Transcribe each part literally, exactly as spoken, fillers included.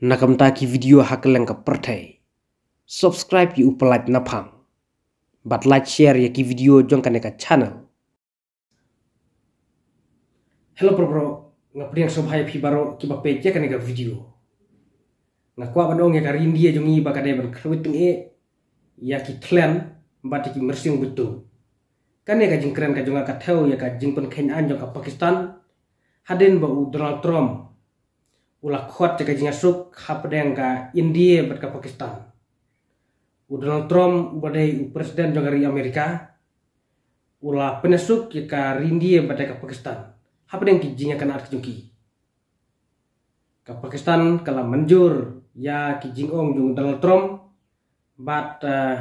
Na ka bynta ki video ha kylleng ka pyrthei, subscribe ïa u Pyllait Naphang bad like, share ïa ki video jong kane ka channel. Hello bro, bro, nga pdiang sngewbha ïa phi baroh kiba peit ïa kane ka video. Nga kwah ban ong ïa ka ri India jong ngi ba ka dei ban kyrwit tyngeh ïa ki thlen bad ïa ki myrsiem buit tuh. Kane ka jingkren ka jong nga ka thew ïa ka jingpynkheiñ aiñ jong ka Pakistan hadien ba u Donald Trump u la khot ïa ka jingïasuk hapdeng ka India bad ka Pakistan. U Donald Trump uba dei u president jong ka ri Amerika u la pynïasuk ïa ka ri India bad ka Pakistan hapdeng ki jingïakynad ki jong ki. Ka Pakistan ka la mynjur ïa ki jingong jong u Donald Trump bad, eh,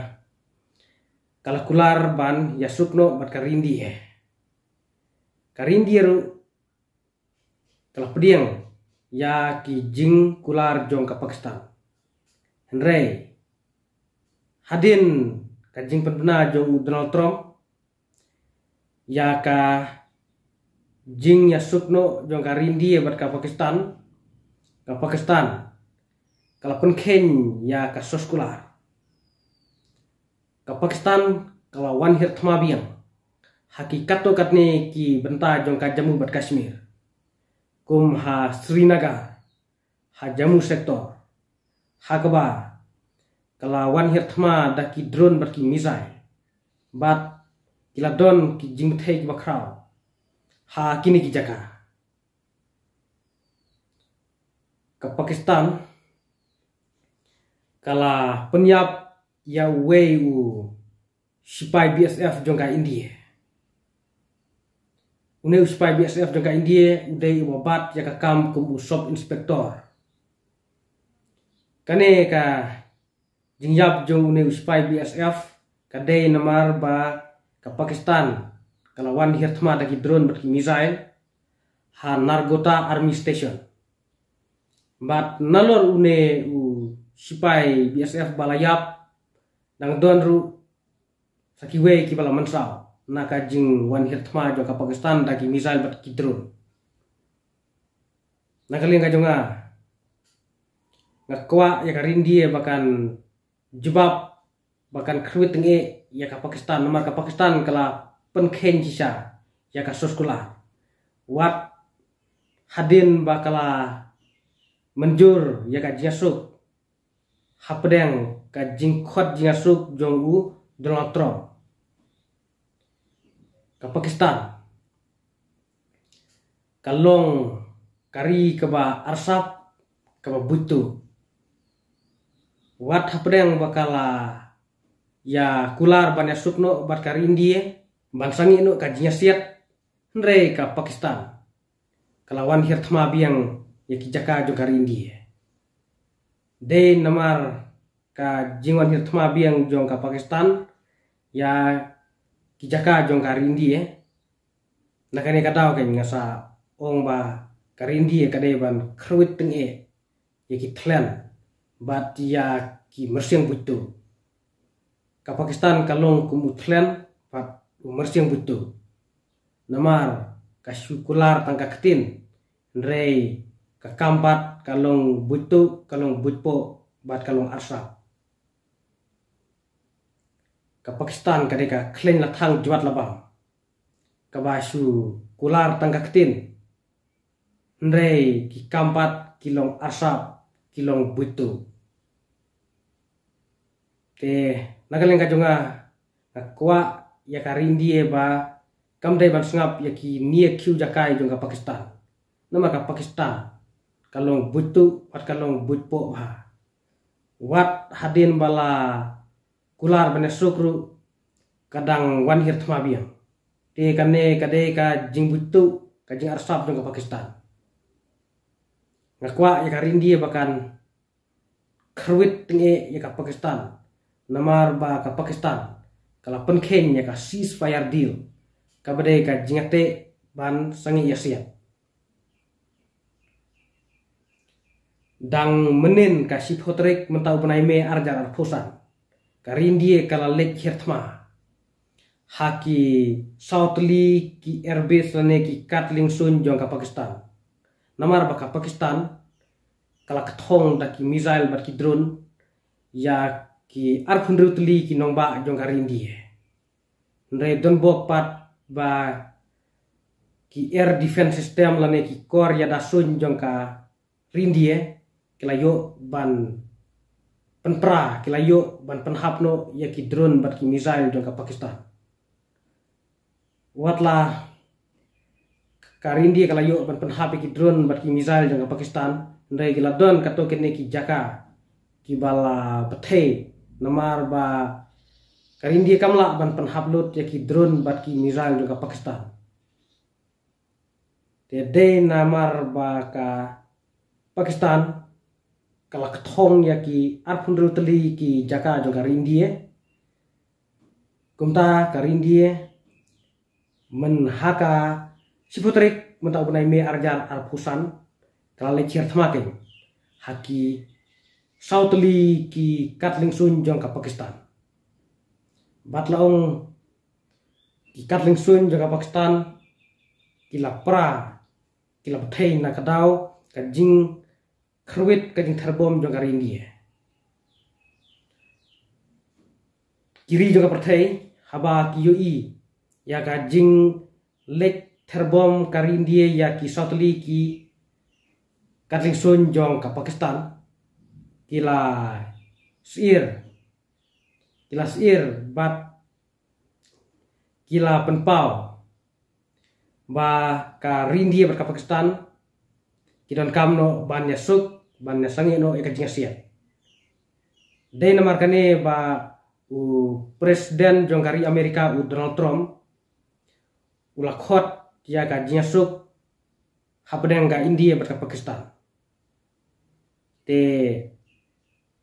ka la kular ban ïasuk noh bad ka ri India. Ka ri India ruh ka la pdiang ïa ki jingkular jong ka Pakistan. Hynrei hadien ka jingpynbna jong u Donald Trump ïa ka jingïasuk noh jong ka ri India bad ka Pakistan, ka Pakistan ka la pynkheiñ ïa ka sos kular. Ka Pakistan ka la wan hiar thma biang ha ki katto katne ki bynta jong ka Jammu bad Kashmir, kum ha Srinagar, ha Jammu sector, ha kaba ka la wan hiar thma da ki drone bad ki missile, bad ki la don ki jingpynthei kiba khraw ha kine ki jaka. Ka Pakistan ka la pynïap ïa uwei u sipai B S F jong ka India. Une u sipai B S F jong ka India u dei uba bat ïa ka kam kum u sub inspector. Kane ka jingïap jong une u sipai B S F ka dei namar ba ka Pakistan ka la wan hiar thma da ki drone bad ki missile ha Nargota Army Station. Bad nalor une u sipai B S F ba la ïap, dang don ruh sa kiwei kiba la mynsaw na ka jingwan hiar thma jong ka Pakistan da ki missile bad ki drone. Na ka liang ka jong nga, nga kwah ïa ka ri India ba kan jubab, ba kan kyrwit tyngeh ïa ka Pakistan, namar ka Pakistan ka la pynkheiñ shisha ïa ka sos kular. Wat hadien ba ka la mynjur ïa ka jingïasuk hapdeng ka jingkhot jingïasuk jong u Donald Trump, ka Pakistan ka long ka ri kaba arsap, kaba buit tuh. Wat hapdeng ba ka la ïa kular ban ïasuk noh bad ka ri India ban sangeh noh ka jingïasiat, hynrei ka Pakistan ka la wan hiar thma biang ïa ki jaka jong ka ri India. Dei namar ka jingwan hiar thma biang jong ka Pakistan ïa ki jaka jong ka ri India, na kane ka daw kan nga sa ong ba ka ri India ka dei ban kyrwit tyngeh ïa ki thlen bad ïa ki myrsiang buit tuh. Ka Pakistan ka long kum u thlen bad u myrsiang buit tuh. Namar ka shu kular tang ka ktien, hynrei ka kam bad ka long buit tuh, ka long buit poh bad ka long arsap. Ka Pakistan ka dei ka khleiñ lathang jwat labam kaba shu kular tang ka ktien, hynrei ki kam bad ki long arsap, ki long buit tuh. Te na ka liang ka jong nga, nga kwah ïa ka ri India ba kam dei ban sngap ïa ki nieh kiew jakai jong ka Pakistan. Namar ka Pakistan ka long buit tuh bad ka long buit poh bha. Wat hadien ba la kular ban ïasuk ruh ka dang wan hiar thma biang. Te kane ka dei ka jingbuit tuh, ka jingarsap jong ka Pakistan. Nga kwah ïa ka ri India ba kan kyrwit tyngeh ïa ka Pakistan, namar ba ka Pakistan ka la pynkheiñ ïa ka ceasefire deal, kaba dei ka jingïateh ban sangeh ïasiat. Dang mynnin ka shiphew tarik mynta u bnai May ar hajar arphew san, ka ri India ka la leit hiar thma ha ki saw tylli ki airbase lane ki kad liengsuiñ jong ka Pakistan. Namar ba ka Pakistan ka la kthong da ki missile bad ki drone ïa ki arphew hynriew tylli ki nongbah jong ka ri India. Hynrei don bok pat ba ki air defense system lane ki kor ïada suiñ jong ka ri India ki la ïoh ban pynpra, ki la ïoh ban pynhap noh ïa ki drone bad ki missile jong ka Pakistan. Wat la ka ri India ka la ïoh ban pynhap ïa ki drone bad ki missile jong ka Pakistan, hynrei ki la don katto katne ki jaka kiba la pynthei namar ba ka ri India kam lah ban pynhap lut ïa ki drone bad ki missile jong ka Pakistan. Te dei namar ba ka Pakistan ka la kthong ïa ki arphew hynriew tylli ki jaka jong ka ri India. Kumta ka ri India mynha ka shiphew tarik mynta u bnai May arhajar arphew san ka la leit hiar thma keiñ ha ki saw tylli ki kad liengsuiñ jong ka Pakistan. Bad la ong ki kad liengsuiñ jong ka Pakistan ki la pra, ki la pynthei na ka daw ka jingkhyrwit ka jingtherbom jong ka ri India. Ki ri jong ka pyrthei haba ki ïohi ïa ka jingleit therbom ka ri India ïa ki saw tylli ki kad liengsuiñ jong ka Pakistan ki la syier, ki la syier bad ki la pynpaw ba ka ri India bad ka Pakistan ki donkam noh ban ïasuk, ban ïasangeh noh ïa ka jingïasiat. Dei namar kane ba u president jong ka ri Amerika u Donald Trump u la khot ïa ka jingïasuk hapdeng ka India bad ka Pakistan. Te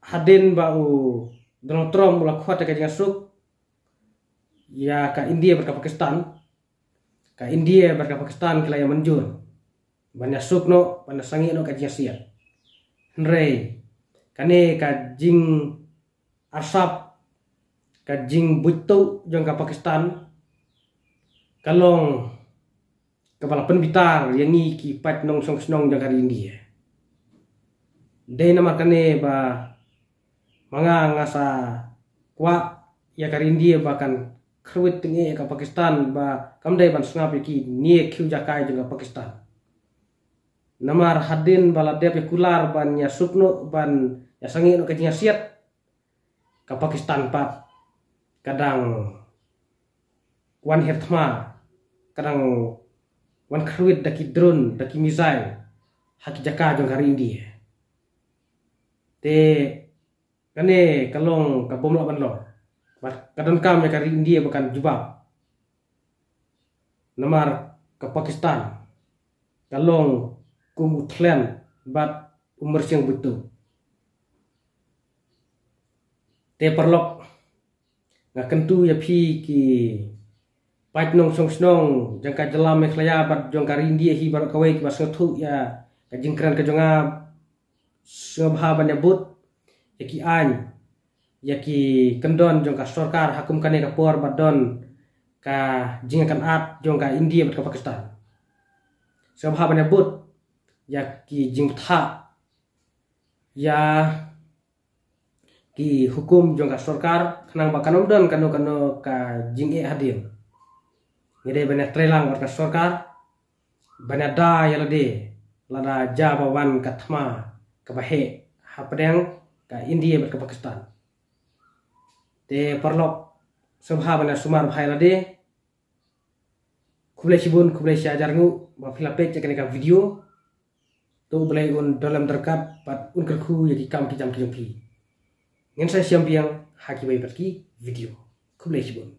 hadien ba u Donald Trump u la khot ïa ka jingïasuk ïa ka India bad ka Pakistan, ka India bad ka Pakistan ki la ïa mynjur ban ïasuk noh, ban ïasangeh noh ka jingïasiat. Hynrei kane ka jingarsap, ka jingbuit tuh jong ka Pakistan ka long kaba la pynbitar ïa ngi ki paid nongshong shnong jong ka ri India. Dei namar kane ba ma nga nga sa kwah ïa ka ri India ba kan khyrwit tyngeh ïa ka Pakistan ba kam dei ban sngap ïa ki ne khiew jaka jong ka Pakistan. Namar hadien ba la dep ïa kular ban ïasuk noh, ban ïasangeh noh ka jingïasiat, ka Pakistan pat ka dang wan hiar thma, ka dang wan khyrwit da ki drone, da ki missile ha ki jaka jong ka ri India. Te kane ka long ka bym lah ban long. Bad ka donkam ïa ka ri India ba kan jubab. Namar ka Pakistan ka long kum u thlen bad u myrsiang buit tuh. Te paralok, nga kyntu ïa phi ki paid nongshong shnong jong ka jylla Meghalaya bad jong ka ri India hi baroh kawei kiba sngewthuh ïa ka jingkren ka jong nga, sngewbha ban ïa bud ïa ki aiñ, ïa ki kyndon jong ka sorkar ha kum kane ka por ba don ka jingïakynad jong ka India bad ka Pakistan. Sngewbha ban ïa bud ïa ki jingbthah ïa ki hukum jong ka sorkar khnang ba kan ym don kano kano ka jingeh hadien. Ngi dei ban ïa trei lang bad ka sorkar ban ïada ïa lade lada ja ba wan ka thma kaba heh hapdeng ka India bad ka Pakistan. Te paralok, sngewbha ban ïa sumar bha ïa lade. Khublei shibun, khublei shihajar nguh ba phi la peit ïa kane ka video. To U Blei un don lem ryngkat bad un kyrkhu ïa ki kam ki jam ki jong phi. Ngin sa ïashem biang ha kiwei pat ki video. Khublei shibun.